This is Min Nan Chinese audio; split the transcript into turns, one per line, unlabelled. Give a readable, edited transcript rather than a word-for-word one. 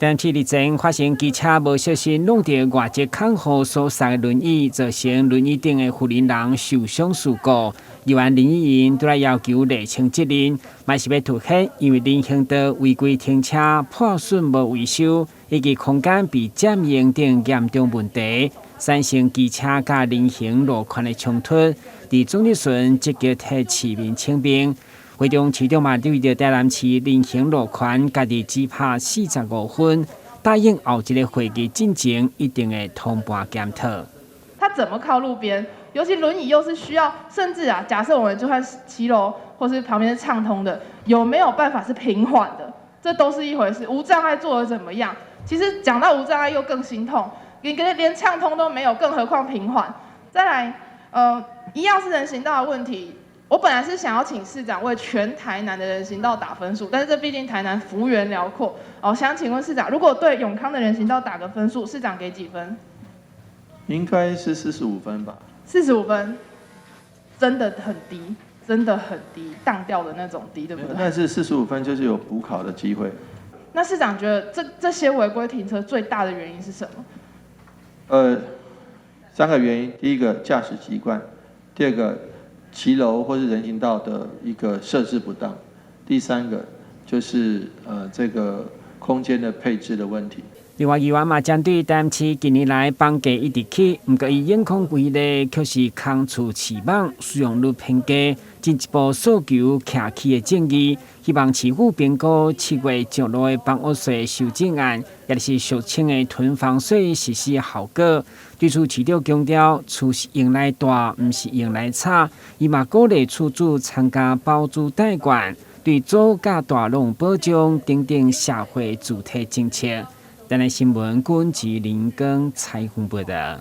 台南市日前發生機車無小心挵著外側空雨所塞的輪椅，造成輪椅頂的婦人人受傷事故。議員林益盈拄來要求釐清責任，嘛是欲凸顯因為人行道違規停車、破損無維修，以及空間被佔用等嚴重問題，產生機車佮人行路權的衝突。佇總質詢積極替市民請命。會中市長嘛對著台南市人行路權，家己只拍45分，答應後一個會議進前一定會通盤檢討。
他怎麼靠路邊？尤其輪椅又是需要，甚至啊，假設我們就算騎樓或是旁邊是暢通的，有沒有辦法是平緩的？這都是一回事。無障礙做得怎麼樣？其實講到無障礙又更心痛，你連暢通都沒有，更何況平緩？再來，一樣是人行道的問題。我本來是想要請市長為全台南的人行道打分數，但是這畢竟台南幅員遼闊，哦，想請問市長，如果對永康的人行道打個分數，市長給幾分？
應該是四十五分吧。
四十五分，真的很低，真的很低，當掉的那種低，對不對？
但是四十五分就是有補考的機會。
那市長覺得這些違規停車最大的原因是什麼？
三個原因，第一個駕駛習慣，第二個，騎樓或是人行道的一個設置不當，第三個就是這個空間的配置的問題。
另外，議員嘛針對台南市近年來房價一直起，毋過以永康為例，卻是空厝市網使用率偏低，進一步訴求徛起的正義，希望市府評估7月上路的房屋稅修正案，也就是俗稱的囤房稅實施效果。對此，市長強調，厝是用來蹛，毋是用來炒。伊嘛鼓勵厝主參加包租代管，對租佮蹛攏有保障等等社會主體政策。台南新聞，郭吉林跟采訪報道。